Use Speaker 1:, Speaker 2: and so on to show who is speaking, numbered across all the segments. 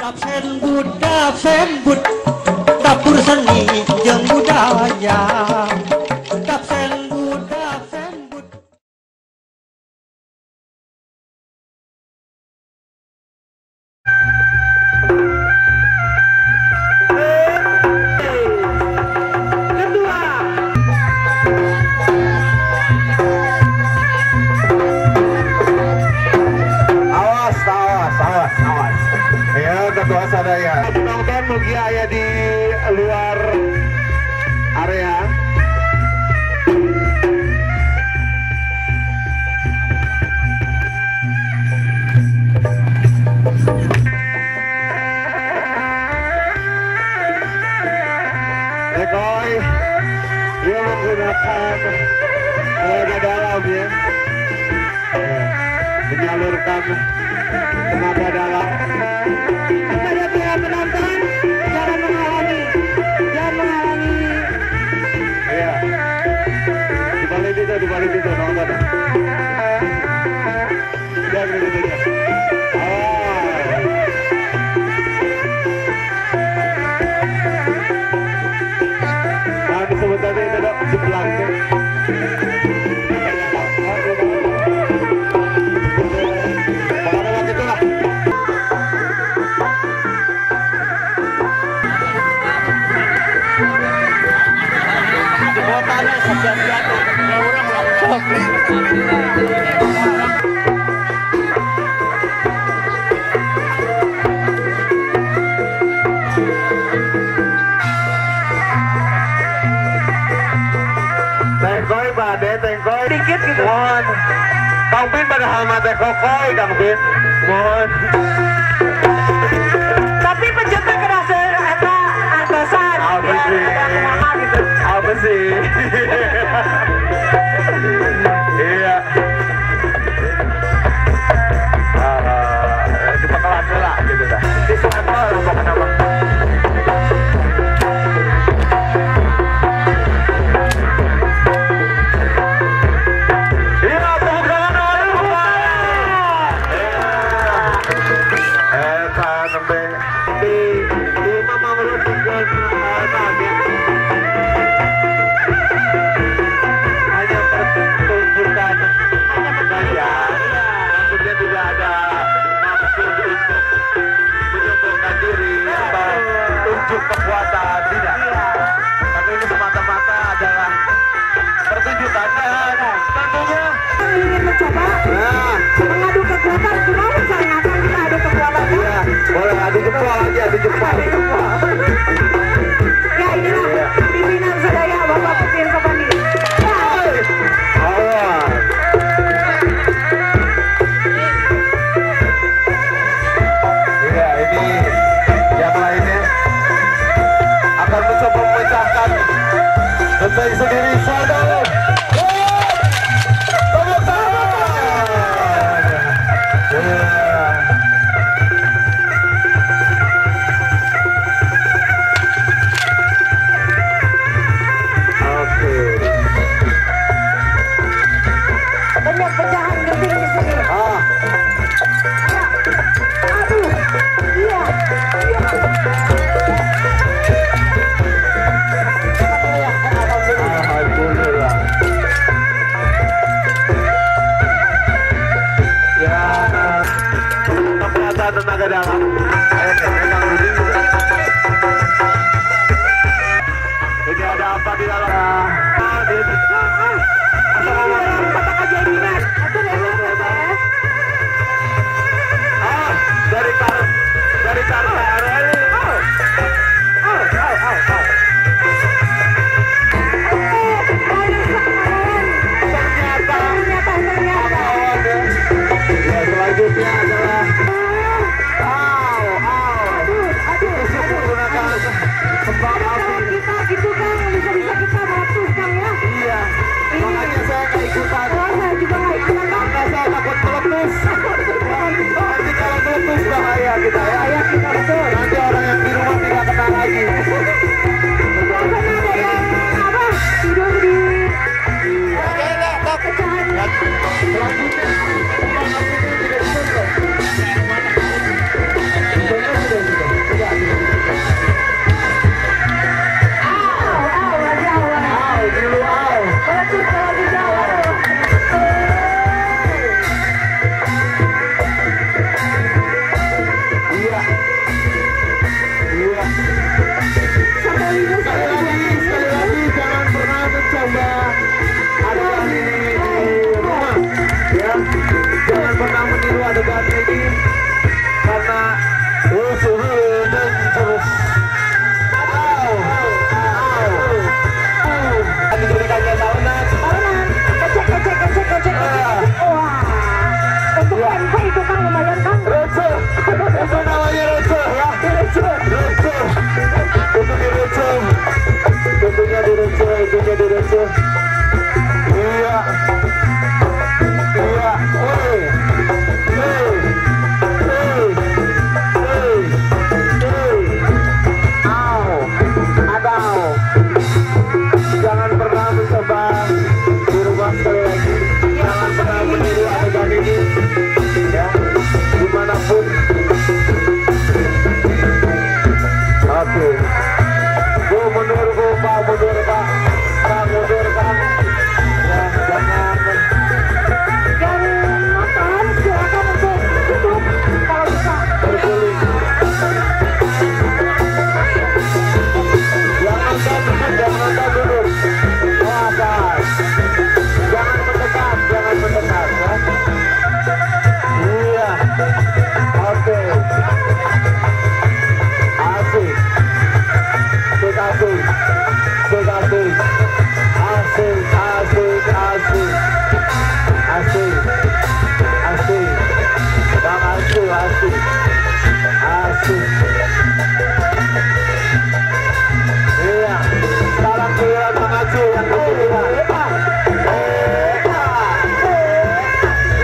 Speaker 1: Dapsen bud, dapur seni jeung budaya. Dapsen bud, dapsen bud.
Speaker 2: Kedua.
Speaker 3: Awas, awas, awas, awas. Ya, ketua sadaya. Penonton mugi aya di luar area. Ekoy, dia menggunakan tenaga dalam ya, menyalurkan tenaga dalam.
Speaker 2: Kepada para penonton, jangan menghalangi, jangan menghalangi.
Speaker 3: Iya. Di balik itu nonton. Jangan gitu ya. Nah, disebut tadi itu dok, jeblak. Pokoknya waktu itulah. Tengkoy bade, tengkoy
Speaker 2: dikit gitu.
Speaker 3: Mohon. Kang Pin pada hal teh kokoy, Kang Pin. Mohon.
Speaker 2: Tapi pencipta kerasa eta antosan.
Speaker 3: Apa sih?
Speaker 2: Gitu.
Speaker 3: Apa sih? Iya. Di pekalan lah gitu dah. Di sampel pokoknya mah. Iya, tepuk tangan dong. Eta nembe di mama merupikeun hanya pertunjukan saja. Maksudnya tidak ada maksud untuk menyombongkan diri atau unjuk kekuatan, tidak. Tapi ini semata-mata adalah pertunjukan dan tentunya
Speaker 2: ingin mencoba mengadu kekuatan, kenapa saya akan kita adu kekuatan?
Speaker 3: Iya, boleh adu jempol aja, adu jempol.
Speaker 2: Ya inilah pimpinan sadaya Bapak Pipin Sopandi.
Speaker 3: Iya, ini yang lainnya akan mencoba memecahkan genteng sendiri. Satu, tepuk tangan. Iya. Oke.
Speaker 2: Banyak pecahan genting di sini. Ya. Aduh. Iya. Iya.
Speaker 3: Alhamdulillah. Ya, kekuatan tenaga dalam. Ayo, Kang Rudi. Ini ada apa di dalam? Dari Karel. Ternyata. Ya, selanjutnya adalah menggunakan kembang api.
Speaker 2: Kita gitu kan, bisa-bisa kita meletus kan.
Speaker 3: Adegan ini karena terus. Dijadikannya tahunan.
Speaker 2: Tahunan. Kecek kecek kecek kecek. Wah. Untuk tempe itu kan lumayan kan?
Speaker 3: Receh. Itu namanya receh ya. Receh. Receh. Itu direceh. Tentunya direceh, itunya direceh. Iya. Iya. Oi. Hei. Hei. Hei. Hei. Au. Adau. Jangan pernah mencoba di rumah sekali lagi. Jangan pernah meniru adegan ini, ya, dimanapun. Oke, Bu mundur Bu, Pak mundur Pak, Pak mundur Pak. Ya, jangan.
Speaker 2: Yang nonton silakan untuk duduk kalau bisa.
Speaker 3: Berguling. Yang nonton duduk, yang nonton duduk. Awas. Jangan mendekat ya. Iya. Oke. Asik. Asik, asik. Asik, asik. Asik, asik, asik. Asik. Bang asik, asik. Asik. Iya. Sekarang giliran Bang Acu yang kedua.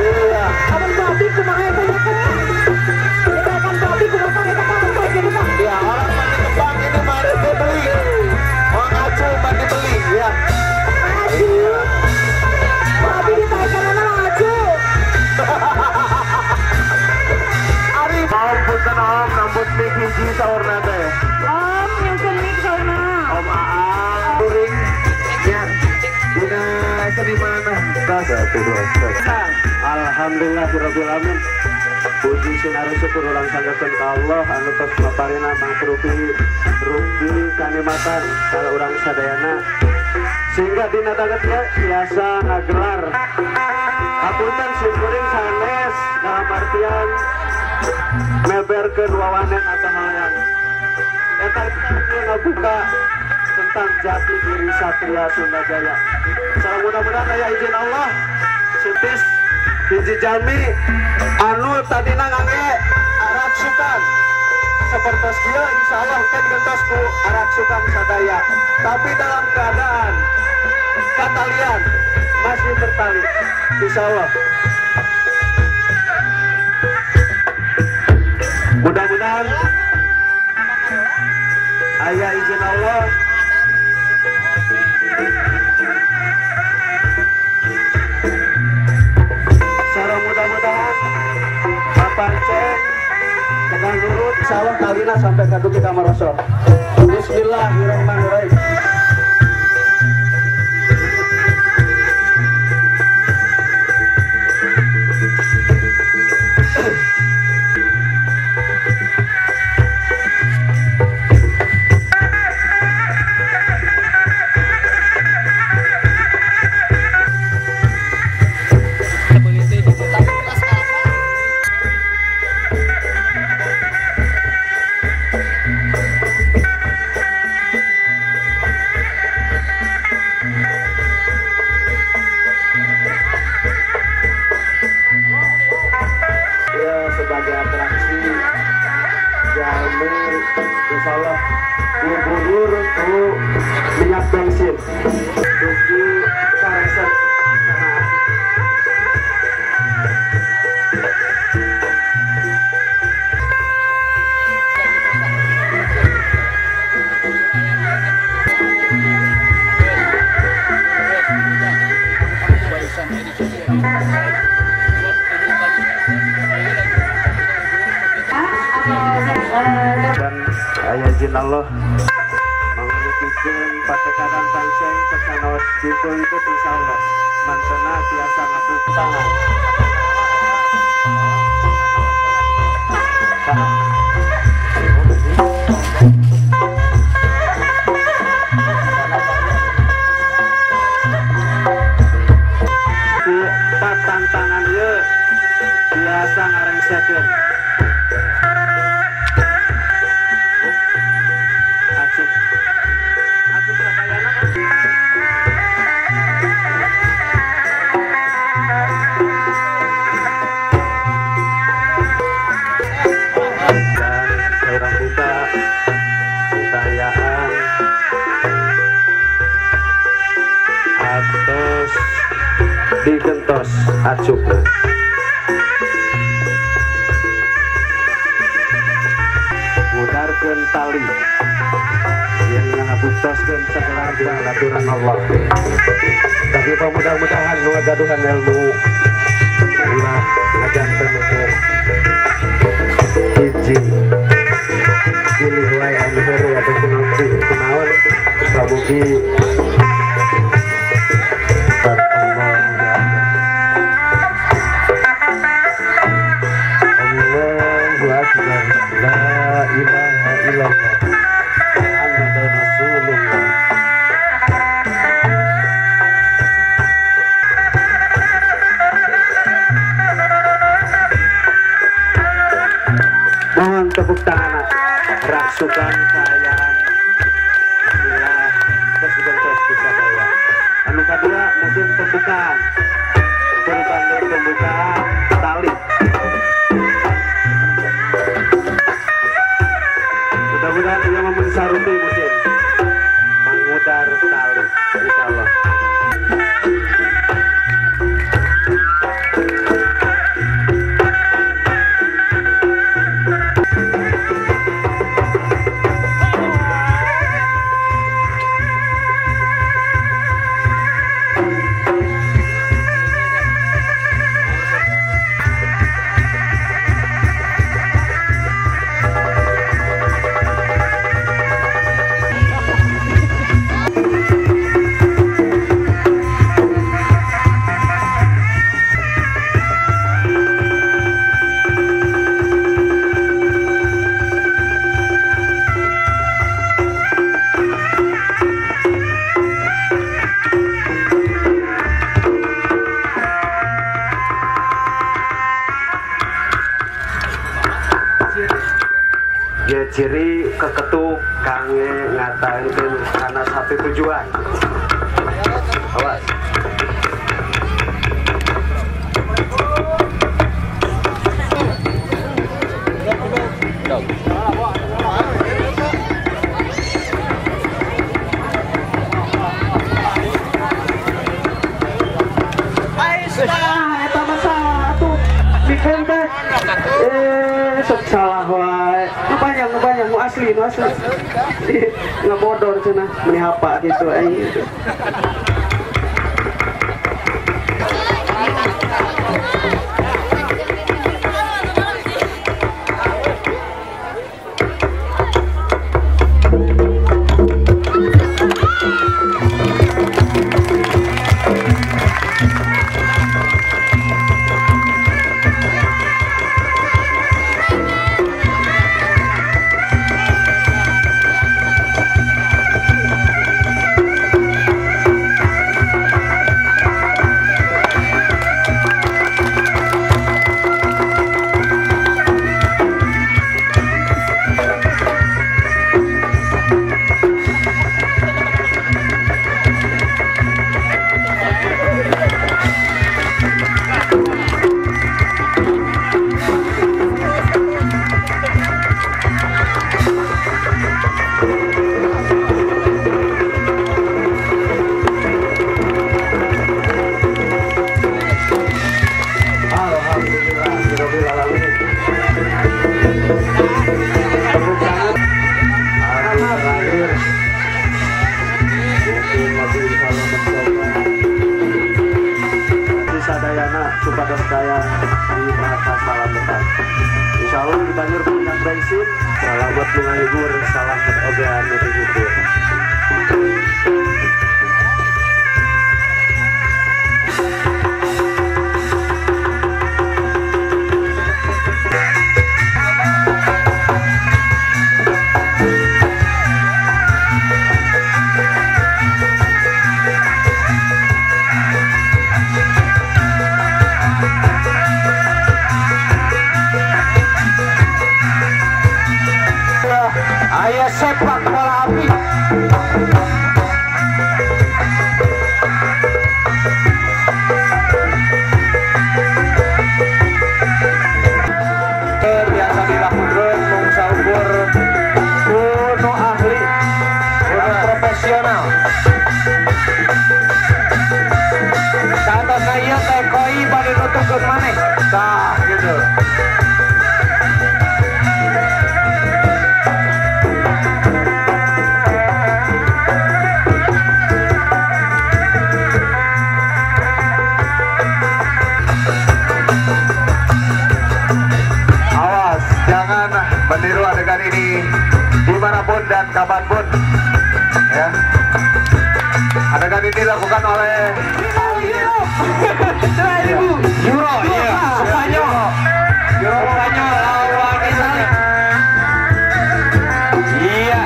Speaker 3: Iya.
Speaker 2: Abang babi kumaha eta nya kan? Kita akan babi kumaha eta kan jadi Pak.
Speaker 3: Ya, orang mandi kembang ini mari beli. Bang Acu mandi beli ya.
Speaker 2: Acu. Babi ditaekanana Acu.
Speaker 3: Ari, om punten om nambut mic hiji saurna teh.
Speaker 2: Om nyungkeun mic saurna.
Speaker 3: Om Aa kuring nya dina seniman
Speaker 4: Alhamdulillah rabbil alamin. Puji sinaru syukur urang sanggakeun ka Allah anu tos maparina mangrupi rupi kanikmatan ka urang sadayana sehingga dina danget ya biasa ngagelar. Hapunten simkuring sanes dalam artian meberkeun wawanen atau hayang eta ngabuka tentang jati diri Satria Sunda Jaya. Salam mudah-mudahan aya izin Allah sutis hiji jalmi anu tadina ngangge arak sukan sepertos kieu insyaallah kan gentos ku arak sukan sadaya, tapi dalam keadaan katalian masih tertali insyaallah. Mudah-mudahan aya izin Allah. Sareng mudah-mudahan Bapak Ceng dengan nurut insyaallah kalina sampai ka dugi ka marosok. Bismillahirrahmanirrahim. Sebagai atraksi jalmi insyaallah bubur ku minyak bensin dugi kareset. Dan ayah izin Allah mengikuti patekadan panceng sesanaos itu insyaallah mantena biasa ngaku tangan. Ku tantangan ieu Biasa ngarengsekeun. Acuk. Acuk sadayana kan. Dan seorang buka kekayaan atos digentos acukna. Mudarkeun tali yen ngabuktoskeun sagelar aturan Allah. Tapi mudah-mudahan nu ngagaduhan ilmu ulah ngajanten hiji pilih wae anu heru atau kunaon sabugi Allahu akbar, la ilaha illallah, Muhammadur Rasulullah. Mohon tepuk tangan rasukan kaayaan bila terus bisa bawa. Anu kadua mungkin pembukaan berbanding pembukaan tali. Mudah-mudahan ia memenuhi sarupi mungkin mengudar tali, insyaallah. Ya ciri keketuk kange ngatakeun kana satu tujuan. Awas. Eta mah satu bikin teh. Sok salah wae. Nu banyak nu asli, nu asli. Ngebodor cenah meni hapa gitu aing. Supados daya di mata salametan. Insyaallah dibanjur punya bensin, selamat menghibur, salam ogean menghibur.
Speaker 3: Aya sepak bola api. Biasa dilakukan mung saukur kuno ahli, orang profesional. Saatosna ieu teh koi bade nutukeun maneh. Tah gitu. Awas, jangan meniru adegan ini dimanapun dan kapanpun. Ya. Adegan ini dilakukan oleh
Speaker 4: Euro, iya, Spanyol. Euro Spanyol lawan Italia. Iya,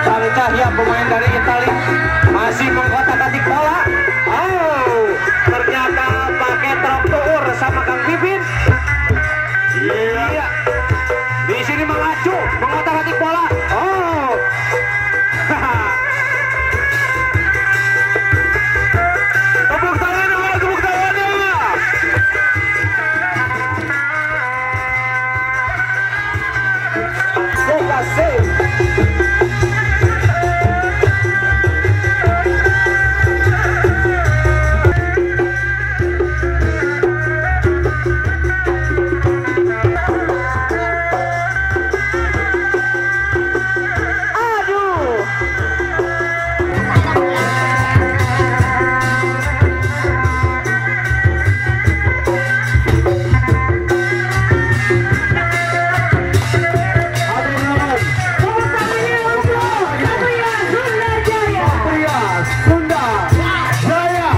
Speaker 4: Salita ya pemain dari Italia masih mengkotak-atik bola. Oh, ternyata pakai truk tuur sama Kang Pipin. Iya. Di sini mengacu, mengkotak-atik bola. Oh.
Speaker 3: Tepuk tangan, tepuk tangannya. Kasih.
Speaker 2: Aduh. Tepuk tangannya untuk Satria Sunda Jaya.
Speaker 3: Satria Sunda Jaya.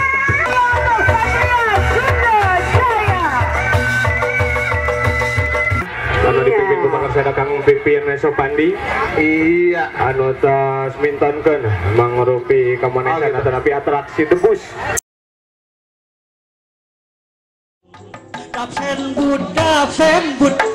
Speaker 2: Untuk Satria Sunda Jaya.
Speaker 4: Anu dipimpin ku pangaksana Kang Pipin Sopandi.
Speaker 3: Iya.
Speaker 4: Anu tos mintonkeun mangrupi kamanesan
Speaker 3: Oh, gitu.
Speaker 4: atanapi atraksi debus.
Speaker 1: Dap sembut, dap sembut.